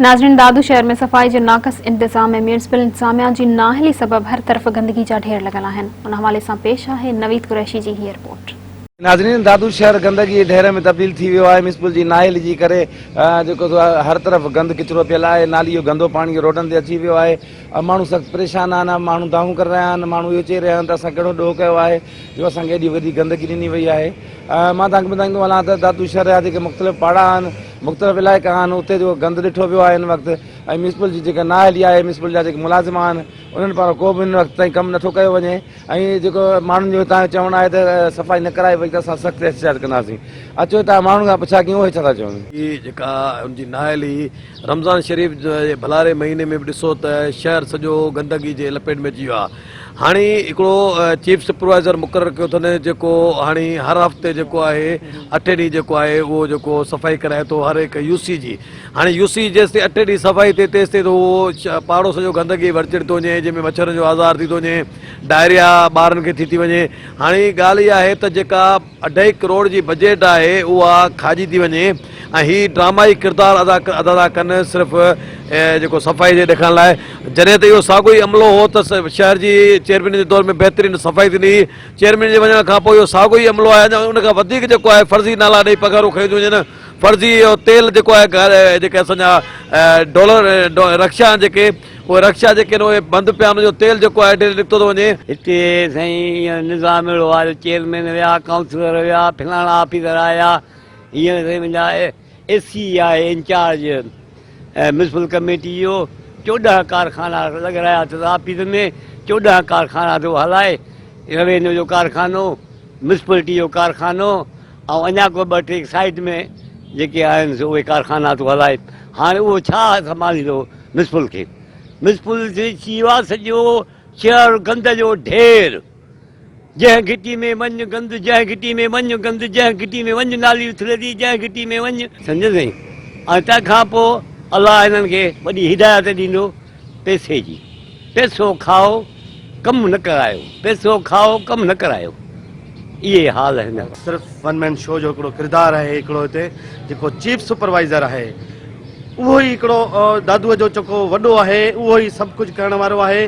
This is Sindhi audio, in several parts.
ناظرين دادو شهر ۾ صفائي جو ناقص انتظام ۽ ميونسپل انتظاميا جي نااهلي سبب هر طرف گندگي جا ڍير لڳل آهن ان حوالي سان پيش آهي نويد قريشي جي هيء رپورٽ. ناظرين دادو شهر گندگي جي ڍير ۾ تبديل ٿي ويو آهي ميونسپل جي نااهلي جي ڪري جيڪو سو هر طرف گند ڪچرو پيل آهي نالي جو گندو پاڻي روڊن تي اچي ويو آهي ماڻهو سخت پريشان آهن ماڻهو دانهون ڪري رهيا آهن ماڻهو اهو چئي رهيا آهن ته اسان ڪهڙو ڏوهه ڪيو آهي جو اسان کي ايڏي وڏي گندگي ڏني وئي آهي. مان توهان کي ٻڌائيندو هلان ته دادو شهر جا جيڪي مختلف پاڙا آهن، مختلف علائقا آهن، اتي جو گند ڏٺو ويو آهي هن وقت ۽ ميونسپل جي جيڪا نااهلي آهي، ميونسپل جا جيڪي ملازم آهن، انهن پاران ڪو به هن وقت تائين ڪم نٿو ڪيو وڃي ۽ جيڪو ماڻهن جو هتان جو چوڻ آهي ته صفائي نه ڪرائي وئي ته اسان سخت احتجاج ڪنداسين. اچو هتان ماڻهن کان پڇا ڪيون اهي ڇا ٿا چون. هي جيڪا ان جي نااهلي رمضان شريف جي ڀلاري مهيني ۾ به ڏسو ته شهر سڄو گندگي جي لپيٽ ۾ اچي ويو آهي. هاڻي هڪڙو چيف سپروائيزر مقرر ڪيو اٿن جيڪو هاڻي هر هفتي جيڪو آهي اٺين ڏينهن جيڪو آهي اهو جيڪو صفائي ڪرائي ٿو هر هڪ يو سي جي هاڻي يو سي جيستائين اٺين ڏينهن صفائي ٿئي تيستائين ته اهو پاڙو سڄو گندگي ورچڙ ٿو وڃي جنهن ۾ مڇرن جو آزار ٿي ٿو وڃي ڊائريا ٻارن کي ٿي ٿي وڃي هاڻي ڳالهه اها آهي ته جيڪا اڍائي ڪروڙ جي بجيٽ آهي اها کاڄي ٿي وڃي ۽ هي ڊرامائي ڪردار ادا ادا ٿا ڪن صرف جيڪو صفائي جي ڏيکارڻ لاء جڏهن ته اهو ساڳيو ئي عملو هو ته شهر جي چيئرمين جي دور ۾ بهترين صفائي ٿيندي هئي چيئرمين جي وڃڻ کان پوء اهو ساڳيو ئي عملو آهي اڃا ان کان وڌيڪ جيڪو آهي فرضي نالا ڏئي پگهارون کڻي ٿيون وڃن فرضي اهو تيل جيڪو آهي جيڪي اسان جا ڊالر رڪشا آهن جيڪي اهي رڪشا جيڪي آهن اهي بند پيا آهن ان جو تيل جيڪو آهي ڊيلي نڪتو ٿو وڃي. هتي سائين اهو نظام اهڙو آهي جو چيئرمين ويا ڪائونسلر ويا فلاڻا آفيسر آيا هينئر سائين منهنجا اي سي آهي انچارج ميونسپل ڪميٽي جو 14 ڪارخانا لڳرايا اٿس آفيس ۾ 14 ڪارخانا ٿو هلائي روينيو جو ڪارخانو ميونسپلٽي جو ڪارخانو ۽ اڃا ڪو ٻه ٽي سائيڊ ۾ جيڪي آهن سو اهي ڪارخانا ٿو هلائي. هاڻي اهو ڇا سنڀاليندو ميونسپل کي. ميونسپل ٿي ويو آهي سڄو شهر گند جو ڍير. جنهن گهٽي ۾ وڃ گند، جنهن گهٽي ۾ وڃ گند، جنهن گهٽي ۾ وڃ نالي اٿلي ٿي، جنهن گهٽي ۾ وڃ. سمجهيو سائين ۽ تنهن کان پوء الله هنن کي وڏي هدايت ڏيندو. پئسي جي. پئسو کائو ڪم نه ڪرايو، پئسو کائو ڪم نه ڪرايو. اهي حال هن. صرف ون مين شو جو هڪڙو ڪردار آهي هڪڙو هتي جيڪو چيف سپروائيزر آهي اهو ئي هڪڙو دادوء جو چڪو وڏو آهي اهو ئي سڀ ڪجهه ڪرڻ وارو آهي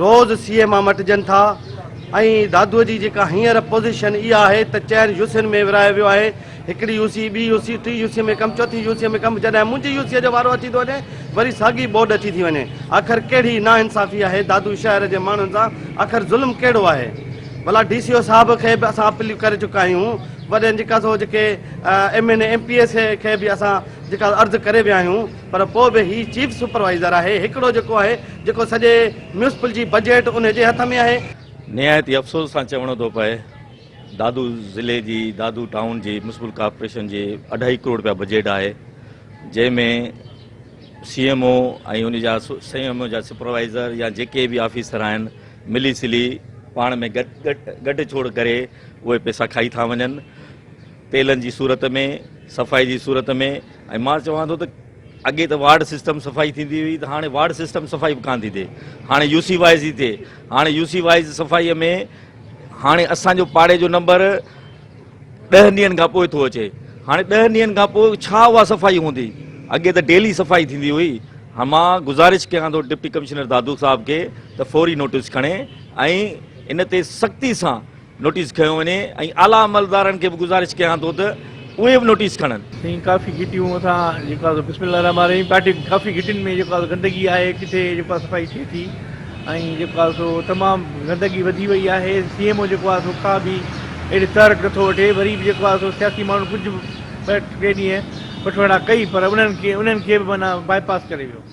روز سي ايم آ مٽجن ٿا ۽ دادوء جي جيڪا هينئر پوزيشن اها آهي ته چئن يوسين ۾ ورهايو ويو آهي هڪڙي يو سي، ٻي يو سي، ٽي يو سي ۾ ڪم، چوٿين يو سي ۾ ڪم، جڏهن منهنجي يو سيء جو وارو اچي ٿو وڃي، وري ساڳي ٻوڏ اچي ٿي وڃي. آخر ڪهڙي ناانصافي آهي دادو شهر جي ماڻهن سان، آخر ظلم ڪهڙو آهي؟ ڀلا ڊي سي او صاحب کي به اسان اپيل ڪري چڪا آهيون، وڏين جيڪا سو جيڪي M N A, M P A کي به اسان جيڪا عرض ڪري ويا آهيون، پر پوء به هي چيف سپروائيزر آهي، هڪڙو جيڪو آهي، جيڪو سڄي ميونسپل جي بجيٽ انهي جي هٿ ۾ آهي. نهايت ئي افسوس سان چوڻو ٿو پئي. دادو ضلعي جي دادو ٽائون جي ميونسپل ڪارپوريشن جي اڍائي ڪروڙ روپيا بجيٽ آهي جنهن ۾ سي ايم او ۽ ان جا سي ايم او جا سپروائزر يا جيڪي به آفيسر آهن ملي سلي پاڻ ۾ گڏ گڏ ڇوڙ ڪري اهي پئسا کائي ٿا وڃن تيلن جي صورت ۾ صفائي جي صورت ۾ ۽ مان چوان ٿو ته اڳي ته وارڊ سسٽم صفائي ٿيندي هئي ته هاڻي وارڊ سسٽم صفائي به ڪانه ٿي ٿئي هاڻي يو سي وائز ٿي ٿئي هاڻي يو سي وائز صفائي ۾ هاڻي اسان جو پاڙي جو نمبر ڏهن ڏينهن کان پوء ٿو اچي هاڻي ڏهن ڏينهن کان پوء ڇا اها صفائي هوندي اڳي ته ڊيلي صفائي ٿيندي هئي ها مان گذارش ڪيان ٿو ڊپٽي ڪمشنر دادو صاحب کي ته فوري نوٽيس کڻي ۽ ان تي سختي سان نوٽيس کنيو وڃي ۽ اعليٰ عملدارن کي به گذارش ڪيان ٿو ته اهي به نوٽيس کڻن. سائين ڪافي گهٽيون اسان جيڪو آهي سو بسم الله الرحمٰن الرحيم پارٽي ڪافي گهٽين ۾ جيڪو آهي سو گندگي آهي ڪٿي جيڪو آهي صفائي ٿئي ٿي ۽ جيڪو آهي سو تمام گندگي وڌي وئي آهي سي ايم او جيڪو آهي سو ڪا به اهڙي تحرڪ نٿو وٺي وري به جيڪو آهي سو سياسي ماڻهن ڪجهه به ٻه ٽي ڏينهن پٺوڙا ڪئي پر انهن کي انهن کي به معنيٰ باء پاس ڪري ويو.